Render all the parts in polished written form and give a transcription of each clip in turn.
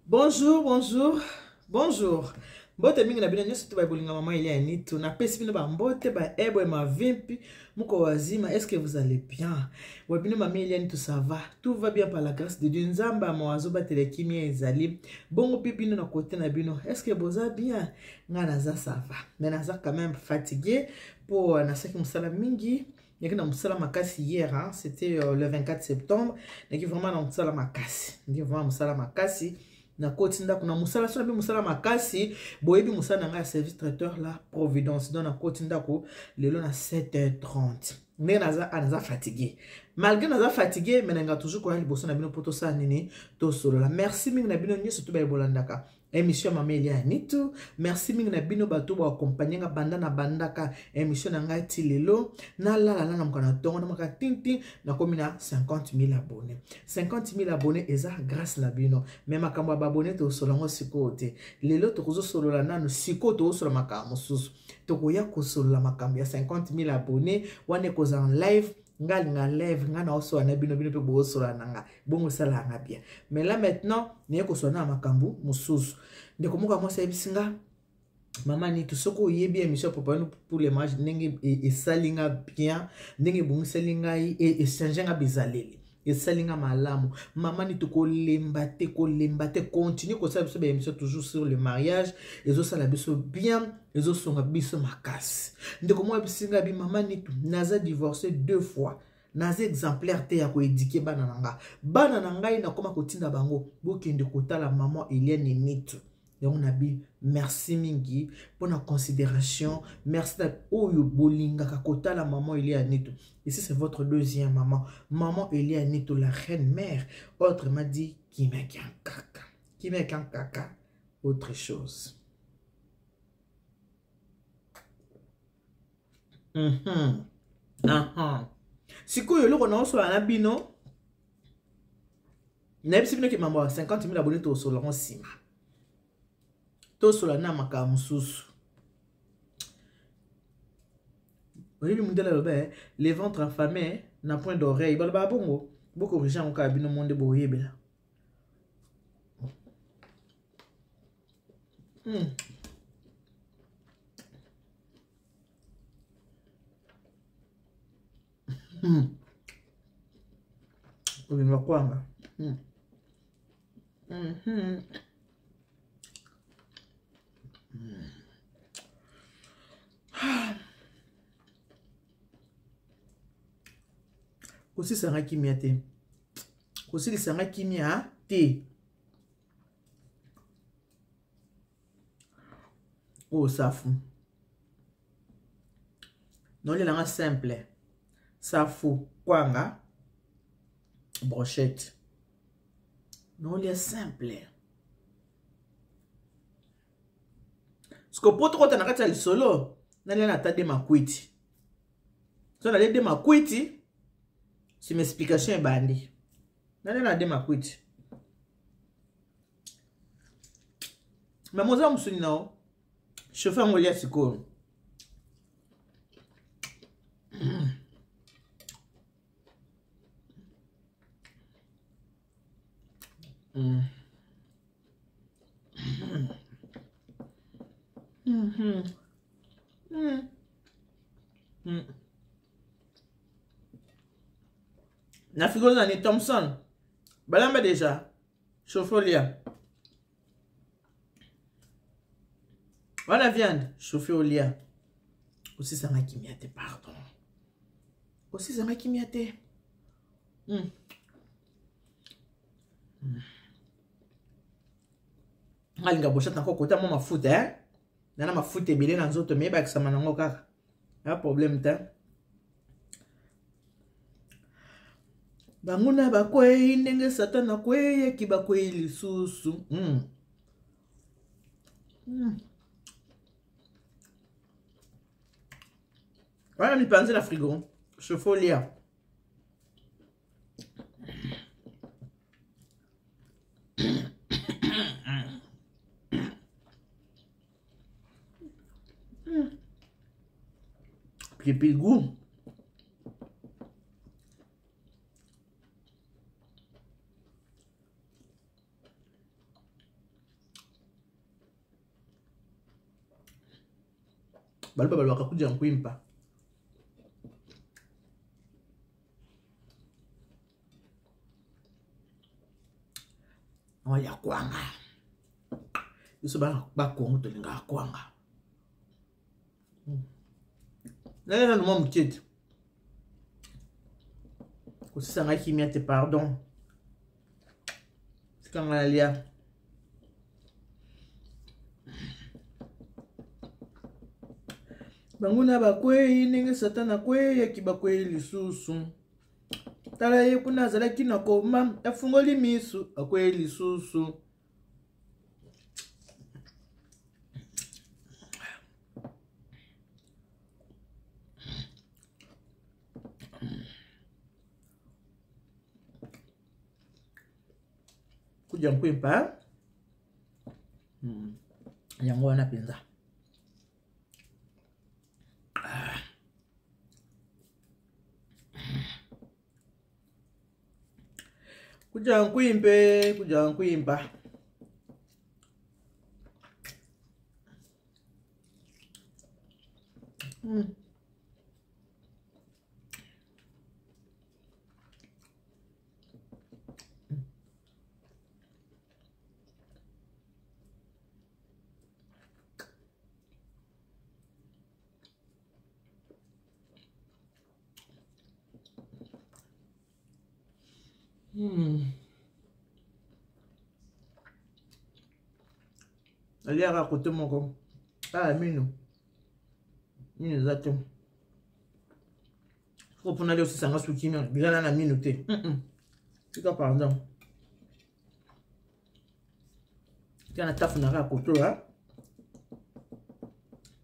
Bonjour, bonjour, bonjour. Mbote mingi na bino nyonso to bolinga maman Elia Nitu. Napesi bino ba mbote ba ebwe mavimpi muko wazima. Est-ce que vous allez bien? Wa bino maman Elia Nitu ça va? Tout va bien par la grâce de Dieu. Nzambe mawazo batele kimia ezali. Bongo pe bino na côté na bino. Est-ce que boza bien? Nga naza ça va. Mais naza quand même fatigué pour euh, nasaki mosala mingi. Naki na mosala makasi hier, hein? C'était euh, le 24 septembre. Naki vraiment na mosala makasi. Naki vraiment mosala makasi. nakoti ndako na mosala so nabi mosala makasi boyebi mosala na ngai ya service traiteur la providence donc nakoti ndako lelo na 7h30 ndenge naza ah, naza fatigue malgré naza fatigue me nanga toujours koya liboso na bino mpo tosala nini tosolola merci mingi na bino nyonso to baye bolandaka émission ya mama Elia Nitu. Merci mingi na bino bato ba accompagner nga banda na bandaka émission na ngai ti lelo. Na lala na mokana na tongo na maka tin tin na komi na 50 000 abonnés. 50 000 abonnés eza grâce na bino. Mais makambo ya ba abonnés to solo ngo sikoyo te. Lelo tokozo solola nanu sikoyo to solola makambo mosusu. Tokoya kosolola makambo ya 50 000 abonnés wana ekozala en live nga alinga live nga na osola na bino bino mpe boosola na nga bongo esalaka nga bien mais là maintenant naye kosola na makambo mosusu ndeko moko ya mwasi ayebisi nga mama nitu soki oyebi émission ya propagande pour le mariage ndenge e, esali nga bien ndenge ebongiseli ngai echange nga bizaleli esali nga malamu mama nitu kolemba te kolemba te continue kosala biso baémission toujours sur le mariage ezosala biso bien ezosunga biso makasi ndeko moko ayebisi ngai bi mama nitu naza divorce deux fois naza exemplaire te ya koedike bana na nga bana na ngai nakoma kotinda bango bokende kotala mama eliane nitu yango nabi merci mingi mpo na considération merci na oyo bolingaka kotala maman elia nitu ici c'est votre deuxième maman maman elia nitu la reine mère autrement dit kimekiankaka kimekiankaka autre chose Mm -hmm. uh -huh. sikoyo eloko naosola na bino nayebisi bino ke mambo ya 50 000 abone tosola yango nsima tosola na makambo mosusu oyebi mondele aloba eh, le ventre affamé na point d'oreille balobaka bongo bokorige yango kaka bino monde boyebela Mm. Mm. Olinga kwanga. Mm. Mm -hmm. Mm. Kosilisa nga kimia te. Kosilisa nga kimia te. Oyo safu. Nolela nga simple. Safu, kwanga, brochette. Nolia simple. Siko po tokota na kati ya lisolo, nalia na tade makwiti. So nalia de makwiti, sima explication ebandi. Nalia na de makwiti. Mama oza mosuni na yo chauffe yango olia sikoyo. Mm. Mm -hmm. Mm. Mm. Na frigo nani Thompson balamba deja chauffe olia wana viande chauffe olia osisanga kimia te pardon osisanga kimia te mm. Mm. alinga boshate nako kota mwa mafuta eh? nana mafuta ebele na nzoto me ebakisama nango kaka ya problème te banguna bakwei ndenge satana akweyaki bakwei lisusu mm. Mm. wana mipanzi na frigo chauffe olia Pilipili goût. Baluba balobaka kudia nkwimpa. Oya kwanga. Biso bakongo tolingaka kwanga. Naye nanu mwa moke te. Kosisa ngai kimia te pardon. Tika ngai nalia. Banguna bakwei ndenge Satana akweyaki bakwei lisusu. Tala ye kuna azalaki na koma afungoli misu akwei lisusu. Kudia nkwimpa yango wana mpenza. Kudia nkwimpe, kudia nkwimpa. Aliaka kote moko. Ah, mino. Mino eza te. Soko mpona ali osisanga suki mino. Bilana na mino te. Tika pardon. Tika na tafu na kaka koto ya.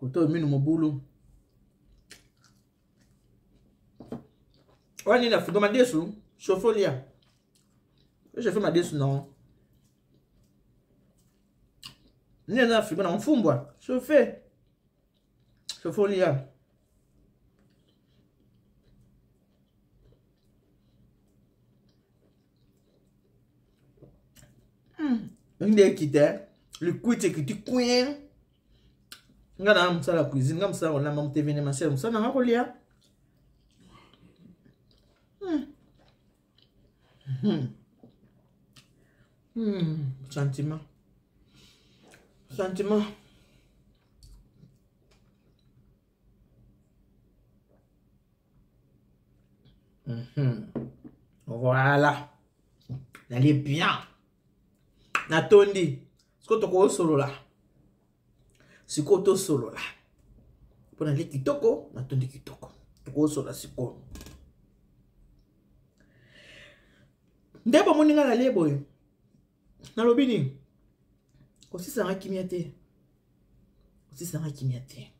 Koto mino mobulu. Oyo nini na frigo madesu? Chauffe olia. Chauffe madesu non. Nini eza na frigo na mfumbwa? Chauffe. Chauffe olia. Nde ekita likwiti ekiti queen. Nga na mosala cuisine, nga mosala kolamba moto événementiel, mosala nanga kolia. Sentiment. Sentiment. Voilà. Nali bien. Natondi. Sikoyo tokosolola. Sikoyo tosolola. Mpo nali kitoko, natondi kitoko. Tokosolola sikoyo. Nde bomoni nga nalie boye. Nalobi nini? Kosisanga kimia te. Kosisanga kimia te.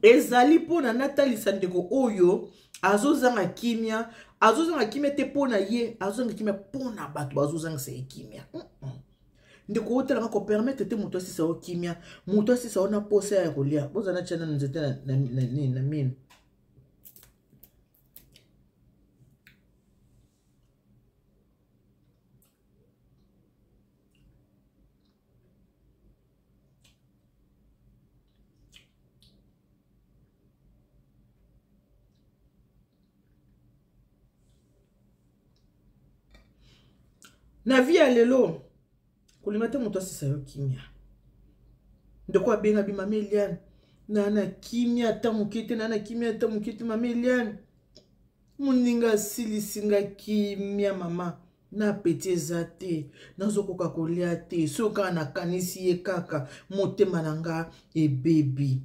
Ezali mpona natalisa ndeko oyo azozanga kimia, azozanga kimia te mpona ye, azozanga kimia mpona bato bazozangisa ye kimia. Ndeko otalaka kopermettre te moto asisa yo kimia, moto asisa yo na posa ya kolia. Bozala na tia nanu nzete na mino. Na vie ya lelo kolinga te moto asisa yo kimia. Ndeko abenga bi mama Eliane, na na kimia ata moke te, na na kimia ata moke te mama Eliane. Moninga asilisi nga kimia mama, na apeti eza te, nazokoka kolia te, soki kaka nakanisi ye kaka motema na nga ebebi.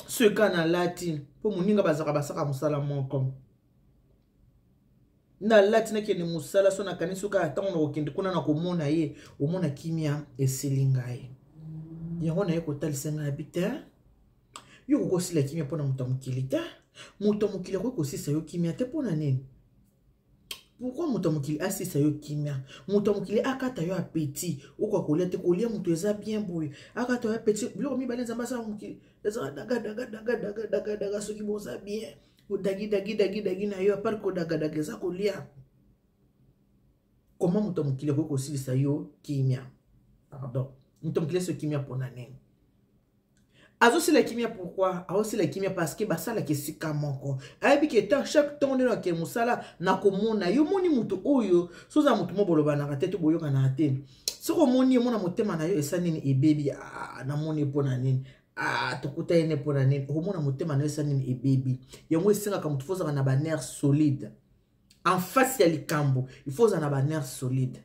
Soki kaka nalati, mpo moninga bazalaka basaka mosala moko. Nalati nakende mosala, so nakanisi kaka ntango nakokende kuna nakomona ye, omona kimia esili ngai. Yango naye kotalisa ngai abi te. Yo okosila kimia mpona moto ya mokili te. Moto ya mokili akoki kosisa yo kimia te mpona nini? Pourquoi moto ya mokili asisa yo kimia? Moto ya mokili akata yo appétit, okoka kolia te, kolia moto eza bien boye. Akata yo appétit, biloko mibale Nzambe asala mokili, eza daga daga daga daga daga daga soki boza bien. Odagi dagi dagi dagi na yo, apart kodaga daga eza kolia. Comment moto ya mokili akoki kosilisa yo kimia? Pardon. Moto ya mokili asilisa kimia mpona nini? Azosila kimia. Pourquoi azosila kimia? Parce que basalaka esika moko, ayebi ke ta chaque ntongo nde nakende mosala, nakomona yo. Moni moto oyo, so oza moto mo bolobanaka te to boyokanaka te, soki omoni ye, mona motema na yo esa nini? Ebebi. Ah, namoni mpo na nini? Ah, tokuta ye ne mpo na nini? Okomona motema na yo esa nini? Ebebi. Yango esengaka moto fo ozala na banerf solide en face ya likambo. Il faut ozala na banerf solide.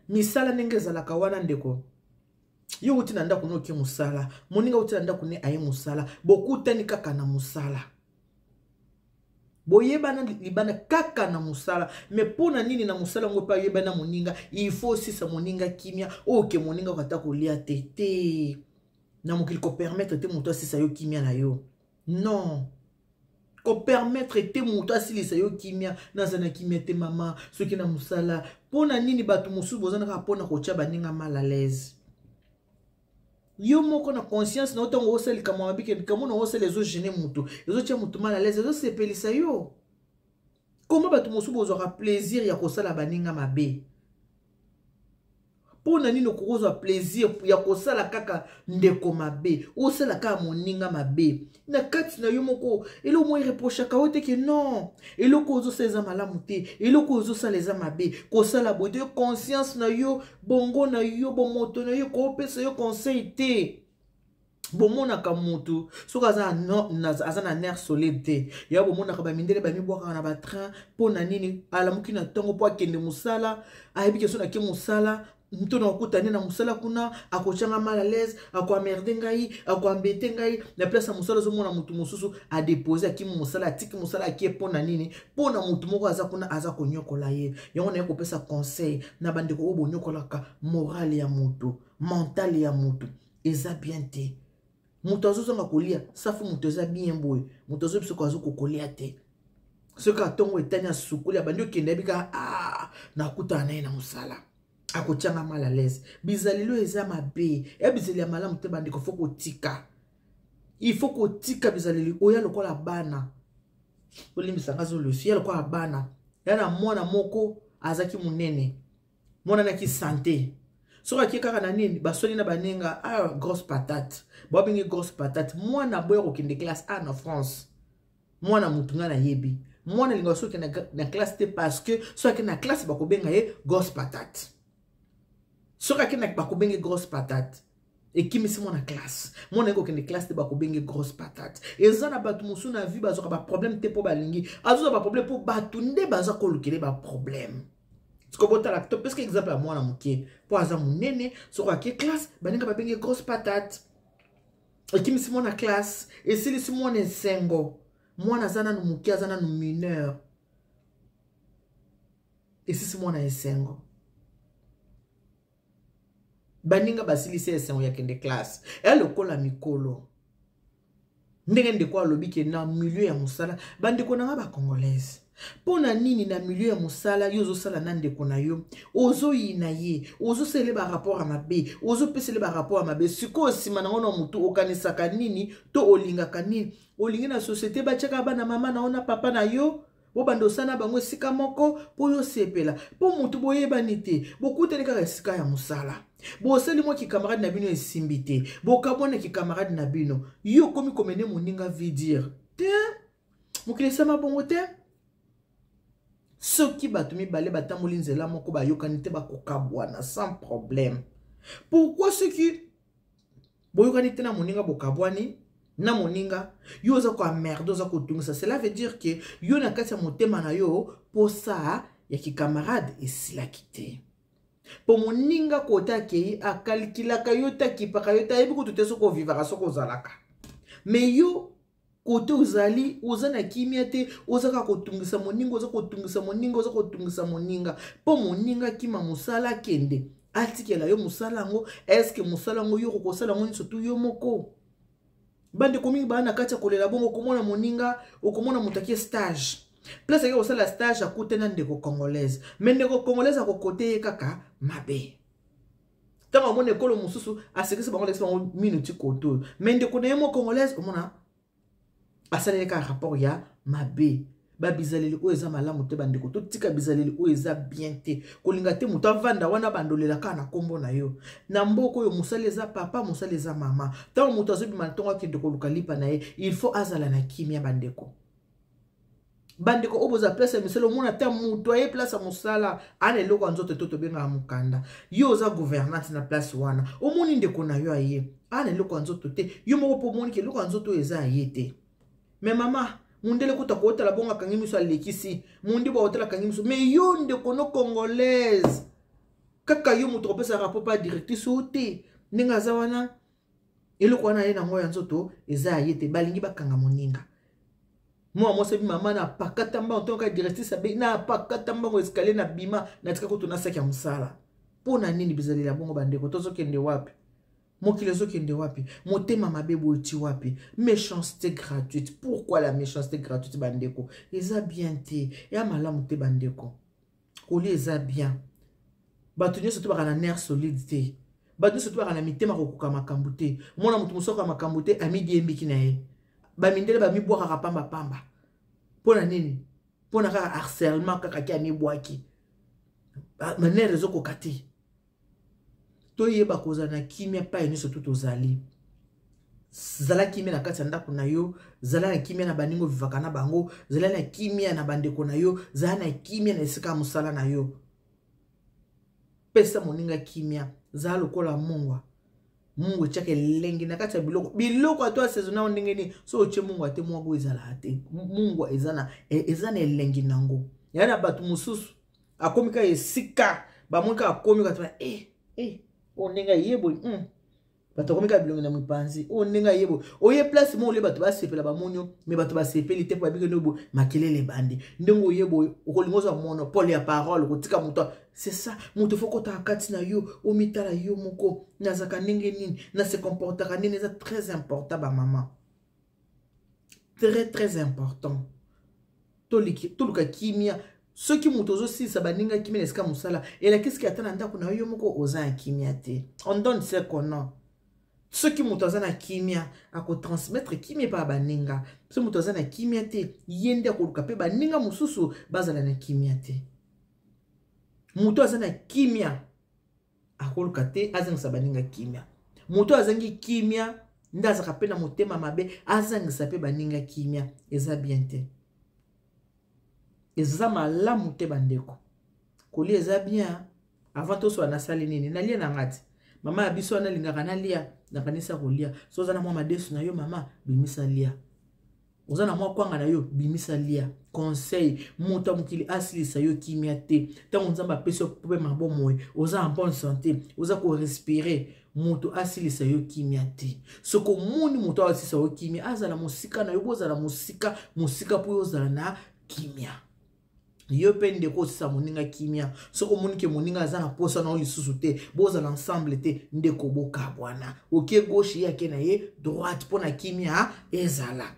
Misala ndenge ezalaka wana, ndeko, yo uti na ndako ne oke mosala, moninga uti na ndako ne aye mosala, bokutani kaka na mosala, boyebana libanda kaka na mosala. Me mpo na nini na mosala yango mpe ayebana moninga, il faut osisa moninga kimia? Oyo ke moninga okata kolia te te na mokili, kopermettre te moto asisa yo kimia na yo. Non, kopermettre te moto asilisa yo kimia. Naza na kimia te, mama, soki na mosala. Mpo na nini bato mosusu boza kaka mpo na kotya baninga mal à l'aise? Yo moko na conscience na yo, ntango osala likambo mabe, ke likambo na osala ezogêner moto, ezotia moto mal à l'aise, ezosepelisa yo. Koma bato mosusu bozwaka plaisir ya kosala baninga mabe. Mpo na nini okokozwa plaisir ya kosala kaka ndeko mabe, osala kaka moninga mabe? Na kati na yo moko, eloko moko ereprochaka yo te ke non, eloko ozosala eza malamu te, eloko ozosala eza mabe, kosala boye te. Conscience na yo, bongo na yo, bomoto na yo koopesa yo conseil te. Bomonaka mutu soki aza na nerf solide te. Ya bomonaka bamindele bamibwakaka na batrain. Mpo na nini? Alamuki na ntongo mpo akende mosala, ayebi ke so nake mosala, moto na okutani na mosala kuna akotyanga mal à l'aise, akoemmerder ngai, akoembêter ngai na place ya mosala. Ozomona motu mosusu adéposer, akimi mosala, atiki mosala, akie. Mpo na nini? Mpo na motu moko aza kuna, aza konyokola ye. Yango naye kopesa conseil na bandeko oyo bonyokolaka morale ya motu, mentale ya motu, eza bien te. Moto azozonga kolia safu, moto eza bien boye, moto azoyebi soki azokokolia te. Soki atongo etani, asukuli, abandi okende, yebi kaka: ah, nakutana na ye na mosala, akotianga mal à l'aise. Bizaleli oyo eza mabe, ya bizaleli ya malamu te. Bandeko, faut kotika, il faut kotika bizaleli oyo lokola bana. Olimbisanga, zolosi ya lokola bana. Ya na mwana moko azalaki monene, mwana naki sante. Soki akie kaka na nini, baswani na baninga: ah, grosse patate. Babengi grosse patate. Mwana boya kokende classe a na France. Mwana motu ngai nayebi, mwana alingaka soki na classe te, parce que soki ake na classe, bakobenga ye grosse patate. Soki ake, bakobenge grosse patate. Ekimisi mwana classe, mwana ye kokende classe te, bakobenge grosse patate. Eza na bato mosusu na vie bazwaka baproblème te mpo balingi, azozwa baproblème mpo bato nde baza kolukele baproblème. Siko botala, topesika exemple ya mwana moke mpo aza monene, soki ake classe, baninga babenge grosse patate. Ekimisi mwana classe, esilisi mwana esengo. Mwana aza nanu moke, aza nanu mineur, esisi mwana esengo. Baninga basilisi esengo ya kende classe. Eya lokola mikolo, ndenge ndeko alobi ke na milieu ya mosala. Bandeko na nga bacongolaise, mpo na nini na milieu ya mosala, yo ozosala na ndeko na yo, ozoyina ye, ozosalela barapport ya mabe, ozopesela barapport ya mabe? Sikoyo nsima nango na motu okanisaka nini to olingaka nini? Olingi na société batiaka bana mama na yo na papa na yo, bobanda osala na bango esika moko mpo yo osepela, mpo motu boyebani te, bokutani kaka esika ya mosala, bosali mwa kikamarade na bino, esimbi te, bokabwana kikamarade na bino, yo okomi komene moninga vie dire te. Mokili esama bongo te. Soki bato mibale batamboli nzela moko, bayokani te, bakokabwana sans problème. Pourquoi soki boyokani te na moninga, bokabwani na moninga, yo oza koemmerder, oza kotungisa? Cela veut dire ke yo na kati ya motema na yo, posa ya kikamarade esilaki te, mpo moninga kota akei, akalikilaka yo te, akipaka yo te, ayebi kutu te soki ovivaka, soki ozalaka. Me yo kote ozali, oza na kimia te, oza kaka kotungisa moninga, oza kotungisa moninga, oza kotungisa moninga mpo moninga akima mosala, akende, atikela yo mosala yango. Est-ce mosala yango yo okokosala yango nyonso tu yo moko? Bandeko mingi baa na kati ya kolela bongo. Okomona moninga, okomona moto akie stage, place ake kosala stage, akute na ndeko congolaise, me ndeko congolaise akokote ye kaka mabe. Ntango amona ekolo mosusu, asekisi bango, alekisi bango minuti kote oyo, me ndeko na ye mo congolaise, omona asaleli kaka rapport ya mabe. Babizaleli oyo eza malamu te bandeko, totika bizaleli oyo eza bien te. Kolinga te moto avanda wana bandolela kaka na nkombo na yo. Na mboka oyo mosali eza papa, mosali eza mama. Ntango moto azobima na ntongo akende koluka lipa na ye, il faut azala na kimia bandeko. Bandeko oyo boza place ya misala, omona ata moto aye place ya mosala ana eloko ya nzoto to tobengaka mokanda. Yo oza gouvernante na place wana, omoni ndeko na yo aye ana eloko ya nzoto te, yo moko mpo omoni ke eloko ya nzoto oyo eza aye te. Me mama mundele kuta kotala bongo akangi miso, alekisi mundibu akotala akangi miso. Me yo ndeko no congolaise, kaka yo moto akopesa rapport pa directrice oyo te, ndenge aza wana eloko wana ye nango ya nzoto eza ya ye te. Balingi bakanga moninga. Mwa mwasi abi mama na pakata mbango ntongo kaka directrice abe na pakata mbango escalier na bima natika kutu na saki ya mosala. Mpo na nini bizaleli ya bongo bandeko? Tozokende wapi? Mokili ezokende wapi? Motema mabe boye ti wapi? Méchanceté gratuite. Pourquoi la méchanceté gratuite bandeko? Eza bien te, ya malamu te bandeko. Kolia eza bien. Bato nyonso to baka na nerf solide te, bato nyonso to baka na mitema kokoka makambo te. Mwana moto mosusu akoka makambo te, amidiembiki na ye. Bamindele bamibwakaka pambapamba. Mpo na nini? Mpo na kaka harcèlement kaka ke amibwaki, manere ezokoka te. Toyeba kozala na kimia pai nyonso tu tozali. Zala kimia na kati ya ndako na yo, zala na kimia na baninga ovivaka na bango, zala na kimia na bandeko na yo, zala na kimia na esika ya mosala na yo. Pesa moninga kimia, zala lokola mungwa. Mungwa etiaka elengi na kati ya biloko. Biloko ato asaisona yango ndenge nini, so otie mungwa te, mwa boye ezalaka te. Mungwa eza na elengi nango. Ya na bato mosusu akomi kaka esika bamoni kaka akomi kaka eh, eh, oyo ndenge aye boye, Bato akomi kaka bilongi na mipanzi, oyo ndenge aye boye. Oye place moko olie, bato basepela bamoni yo, me bato basepeli te mpo babiki nde boye makelele ebandi. Ndenge oye boye okolinga ozwa monopole ya parole, okotika moto. C'est ça, moto fo kotaka kati na yo, omitala yo moko, nazalaka ndenge nini, na se comportaka ndenge. Eza très important bamama, très très important. Toluka kimia. Soki moto ozosilisa baninga kimia na esika mosala, elakisiki ata na ndako na yo moko oza na kimia te. On donne ce qu'on a. Soki moto aza na kimia, akotransmettre kimia epai ya baninga. Soki moto aza na kimia te, ye nde akoluka mpe baninga mosusu bazala na kimia te. Moto aza na kimia akoluka te azangisa baninga kimia. Moto azangi kimia nde azalaka mpe na motema mabe, azangisa mpe baninga kimia. Eza bien te, eza malamu te bandeko. Kolia eza bien. Avant tosola, nasali nini? Nalia na nga ti mama ya biso wana alingaka nalia, nakanisa kolia. So oza na mwa madesu na yo mama, bimisa lia. Oza na mwa kwanga na yo, bimisa lia. Conseil, moto ya mokili asilisa yo kimia te. Ntango Nzambe apesi yo problème ya bomoi, oza en bonne santé, oza korespirer, moto asilisa yo kimia te. Soki omoni moto asilisa yo kimia, azala mosika na yo, bozala mosika mosika mpo yo ozala na kimia. Yo mpe ndeko, osisa moninga kimia. Soki omoni ke moninga aza na posa na yo lisusu te, bozala ensemble te ndeko, bokabwana. Oke gauche, ye ake na ye droite, mpo na kimia ezala.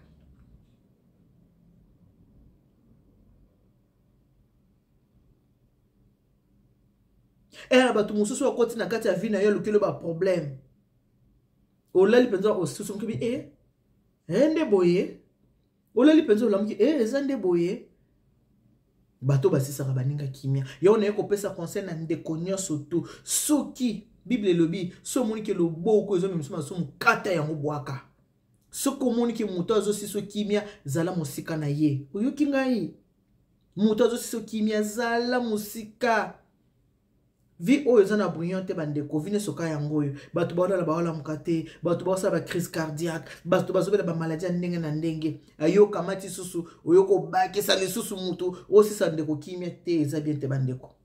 Ere bato mosusu akoti na kati ya vie na yo, alukeli baproblème. Olali mpenza, osusu mokibi e e nde boye. Olali mpenza, olamuki e eza nde boye. Bato basisaka baninga kimia. Yango naye kopesa conseil na ndeko nyonso tu. Soki Bible elobi, so omoni ke loboko ezomemisa masumu, kata yango, bwaka. Soki omoni ke moto azosiso kimia, zala mosika na ye. Oyoki ngai? Moto azosiso kimia, zala mosika. Vie oyo eza na brillant te bandeko. Vie nyonso ka yango oyo bato baolala, baolamuka te, bato baosala bacrise cardiaque, bato bazobela bamaladi ya ndenge na ndenge. Ayokamati susu, oyoki obakisa lisusu motu osisa ndeko kimia te. Eza bien te bandeko.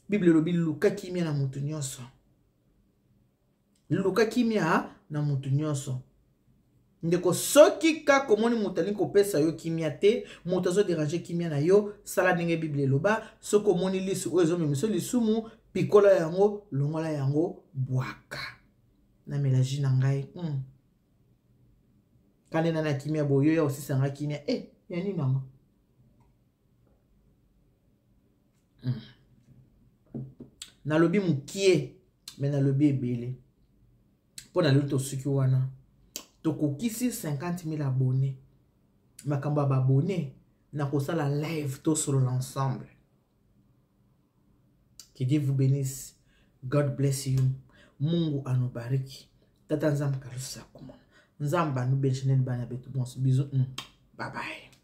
Bible elobi, luka kimia na motu nyonso. Luka kimia na motu nyonso ndeko. Soki kaka omoni moto alingi kopesa yo kimia te, moto azoderange kimia na yo, sala ndenge Bible eloba. Soki omoni lisu oyo ezomemiso lisumu, pikola yango, longola yango, bwaka. Namela jus na ngai. Kanena na kimia boyo ya osisanga kimia e ya nini yango. Nalobi mokie, me nalobi ebele mpo na lelo. Tosuki wana, tokokisi 50 000 abonnés. Makambo ya babone nakosala live tosolola ensemble. Que Dieu vous bénisse. God bless you. Mungu anubariki. Tata Nzambe kalusa kumona. Nzambe anubenishe nene bana betu bonso. Bisous. Bye bye.